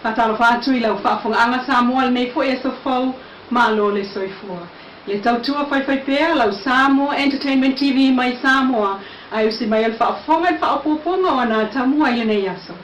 Faatalofa atu i lau faafofogaaga Samoa i lenei foi aso fou, malo le soifua. Le tautua faifaipea lau Samoa Entertainment TV mai Samoa ae usi mai o le faafofoga i le faaopoopoga o Anatamua i lenei aso.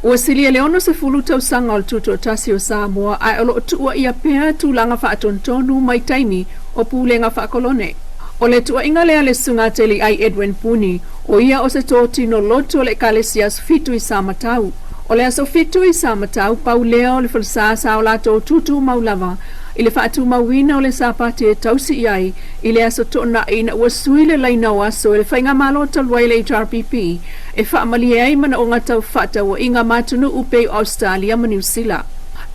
Ua silia le 60 tausaga o le Tutoatasi o Samoa ae o lo o tuuaia pea tulaga faatonutonu mai taimi o pulega faakolone. O le tuuaiga lea a le Susuga Teliai Edwin Puni, o ia o se totino lotu o le Ekalesia Aso Fitu i Samatau. O le Aso Fitu i Samatau, pau lea o le falesa sa o latou tutumau lava i le faatumauina o le Sapati e tausi i ai i le Aso Toonai ina ua sui le laina o aso e le Faigamalo talu ai le HRPP e faamalie ai manaoga tau fefaatauaiga ma atunuu pei o Ausetalia ma Niu Sila.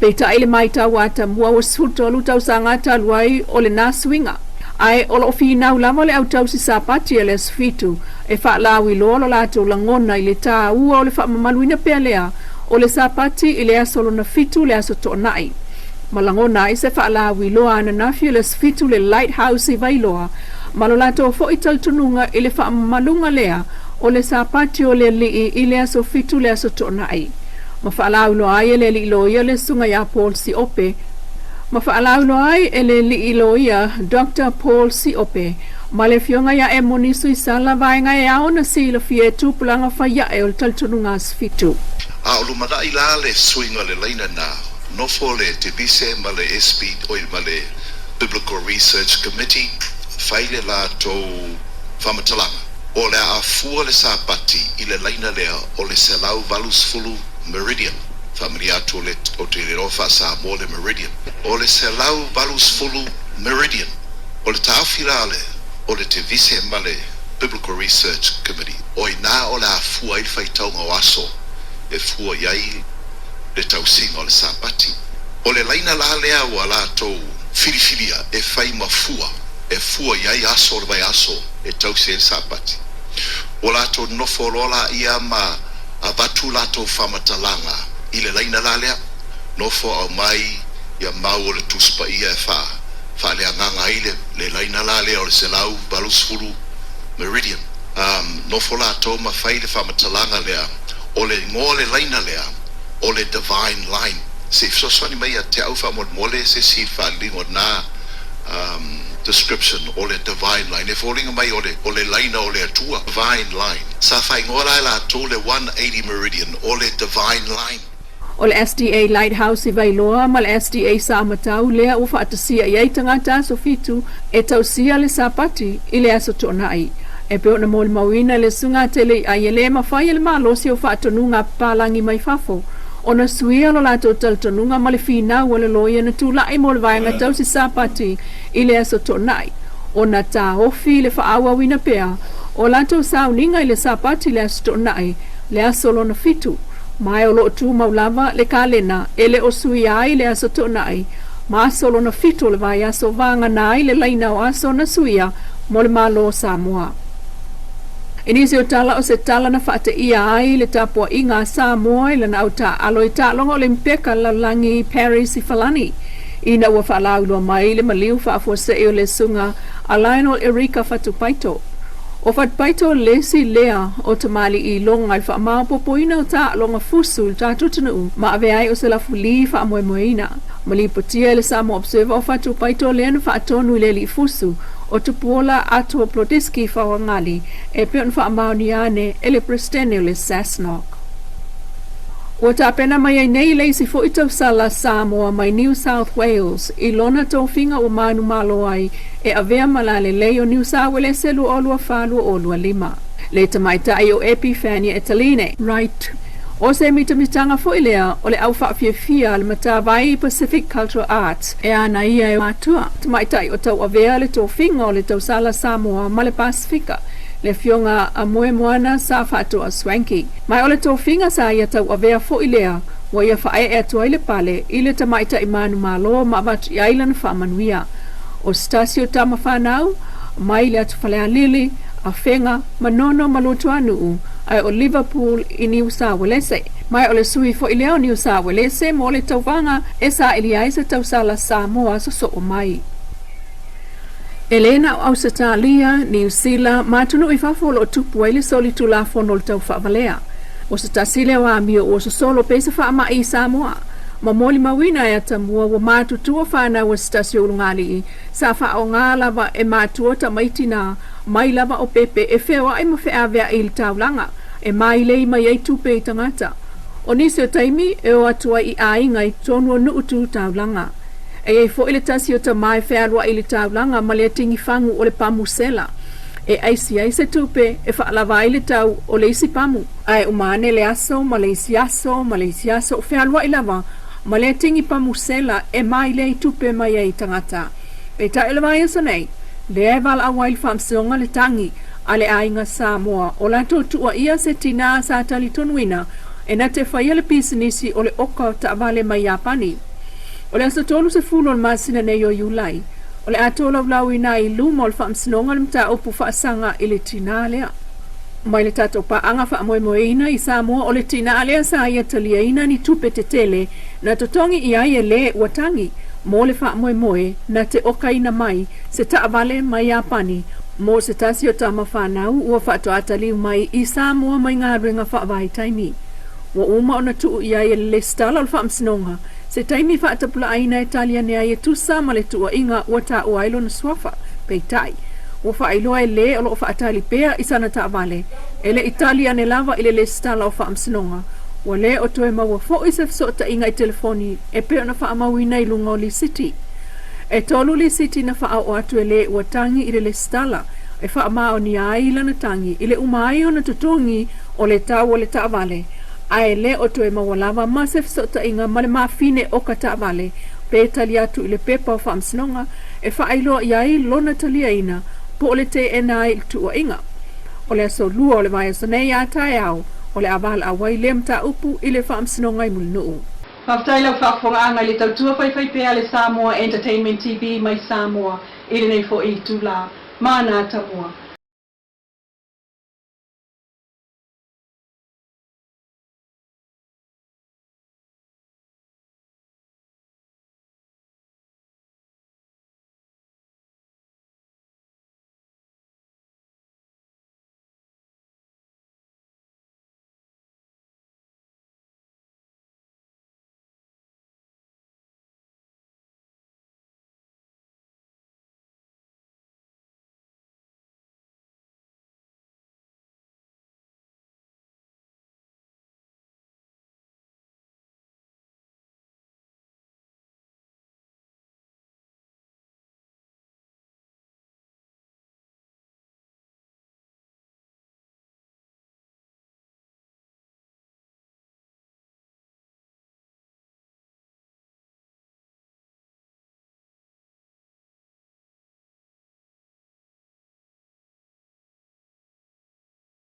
Peitai le maitau a Tamua ua 13 tausaga talu ai o lena suiga. Ae o lo o finau lava le au tausi Sapati a le Aso Fitu e faalauiloa lo latou lagona i le taua o le faamamaluina pea lea o le Sapati i le aso lona fitu le Aso Toonai. Ma lagona ai se faalauiloa ananafi o le Aso Fitu le Lighthouse i Vailoa ma lo latou foi talitonuga i le faamamaluga lea o le Sapati o le Alii i le Aso Fitu le Aso Toonai. Ma faalauiloa ai e le Alii Loia le Susuga ia Paul Siope ma faalauiloa ai e le Alii Loia Doctor Paul Siope ma le Afioga ia Emoni Suisala vaega e ao ona silafia e tupulaga fai ae o le talitonuga Aso Fitu. A o lumanai la le suiga o le laina na nofo le Tevise ma le SB oi ma le Biblical Research Committee fai le latou faamatalaga o le a fua le Sapati i le laina lea o le 180 meridian. Faamalie atu o le ou te le iloa faa-Samoa le meridian. O le 180 meridian. O le taofi la le o le Tevise ma le Biblical Research Committee, o i ina o le a fua ai le faitauga o aso e fua i ai le tausiga o le Sapati. O le laina la lea ua latou filifilia e fai ma fua e fua i ai aso o le vaiaso e tausi ai le Sapati. Ua latou nofo loa laia ma avatu latou faamatalaga i le laina la lea, nofo aumai ia mau o le Tusi Paia e faa faaleagaga ai le le laina la lea o le 180 meridian. Um, nofo latou ma fai le faamatalaga lea, o le igoa o le laina lea, o le Divine Line. Se i fesoasoani mai ia te au faamolemole se isi i le faaliliga o lena um, description o le Divine Line. E foliga mai o le, o le laina o le Atua, Divine Line. Sa faaigoa la e latou le 180 meridian, o le Divine Line. O le SDA Lighthouse i Vailoa ma le SDA Samatau lea ua faatasia i ai tagata Aso Fitu e tausia le Sapati i le Aso Toonai. E pei ona molimauina le susuga tele i ai e le mafai e le malosi o faatonuga papalagi mai fafo ona suia lo latou talitonuga ma le finau a le loia na tulai mo le vaega tausi Sapati i le Aso Toonai ona taofi le faaauauina pea o latou sauniga i le Sapati le Aso Toonai le aso lona fitu, ma e o lo o tumau lava le kalena e le o suia ai le Aso Toonai ma aso lona fitu o le vaiaso vagana ai le laina o aso na suia mo le Malo o Samoa. I nisi o tala o se tala na faateia ai le tapuaiga a Samoa i lana au taaalo i taaloga Olimpeka lalolagi i Paris i Falani ina ua faalauiloa mai le maliu faafuasei o le Susuga a Lionel Erika Fatupaito. O Fatupaito le isi lea o tamalii iloga i le faamaopoopoina o taaloga fusu i le tatou atunuu ma avea ai o se lafuli faamoemoeina. Ma lipotia e le Samoa Observer o Fatupaito lea na faatonu i le alii fusu o Tupuola Artur Plodiski Faoagali e pei ona faamaonia ane e le Peresetene o le SASNOC. Ua tapena mai ai nei le isi foi tausala Samoa mai New South Wales i lona tofiga ua manumalo ai e avea ma lalelei o Niu Sauelese 2024-2025. Le tamaitai o Epifania Etaline Wright. O se mitamitaga foi lea o le au faafiafia a le Matavai Pacific Cultural Arts e ana ia e matua tamaitai o tauavea le tofiga o le tausala Samoa ma le Pasefika, le Afioga a Moemoana Sa Faatoa Swankie. Ma o le tofiga sa ia tauavea foi lea ua ia faaee atu ai le pale i le tamaitai manumalo ma avatu i ai lana faamanuia. O se tasi o tama fanau mai le atu Falealili, Afega, Manono ma Luatuanuu, ae o Liverpool i Niu Sauelese. Ma o le sui foi lea o Niu Sauelese mo le tauvaga e saili ai se tausala Samoa sosoo mai. E le na o Ausetalia, Niu Sila ma atunuu i fafo o lo o tupu ai le soli tulafono o le tau faavalea. O se tasi lea o amio ua sosolo pei se faamai i Samoa. Ma molimauina e Atamua ua matutua fanau a se tasi o ulugalii sa faaaoga lava e matua tamaiti na mai lava o pepe e feoai ma feaveai i le taulaga e mailei mai ai tupe i tagata. O nisi o taimi e o atu ai i aiga i totonu o nuu tu taulaga. E i ai foi le tasi o tama e fealuai i le taulaga ma le atigifagu o le pamu sela e aisi ai se tupe e faalava ai le tau o le isi pamu. Ae uma ane le aso ma le isi aso ma le isi aso o fealuai lava ma le atigi pamu sela e mailei tupe mai ai i tagata. Peitai o le vaiaso nei, lea e valaau ai le Faamasinoga le tagi a le aiga Samoa o latou tuuaia se tinā sa talitonuina e na te faia le pisinisi o le oka o taavale mai Iapani. O le aso 30 o le masina nei o Iulai, o le a tolaulauina ai i luma o le Faamasinoga le mataupu faasaga i le tinā lea. Mai le tatou paaga faamoemoeina i Samoa o le tinā lea sa ia taliaina ni tupe tetele na totogi i ai e lē ua tagi mo le faamoemoe na te okaina mai se taavale mai Iapani mo se tasi o tama fanau ua faatoa taliu mai i Samoa mai galuega faavaitaimi. Ua uma ona tuu i ai e le Lesitala o le Faamasinoga se taimi faatapulaaina e tali ane ai e tusa ma le tuuaiga ua taua ai lona suafa. Peitai, ua faailoa e lē o lo o faatali pea i sana taavale e le i tali ane lava i le Lesitala o Faamasinoga. Ua le o toe maua foi se fesootaiga i telefoni e pei ona faamauina i luga o lisiti. E tolu lisiti na faaoo atu e lē ua tagi i le lesitala e faamaonia ai lana tagi i le uma ai ona totogi o le tau o le taavale, ae le o toe maua lava ma se fesootaiga ma le mafine oka taavale pe tali atu i le pepa o faamasinoga e faailoa i ai lona taliaina po o le teena ai i le tuuaiga. O le aso lua o le vaiaso nei a taeao o le a valaau ai lea mataupu i le Faamasinoga i Mulinuu. Faafetai lau faafofogaaga i le tautua faifaipea a le Samoa Entertainment TV mai Samoa i lenei foi itula. Mana Atamua.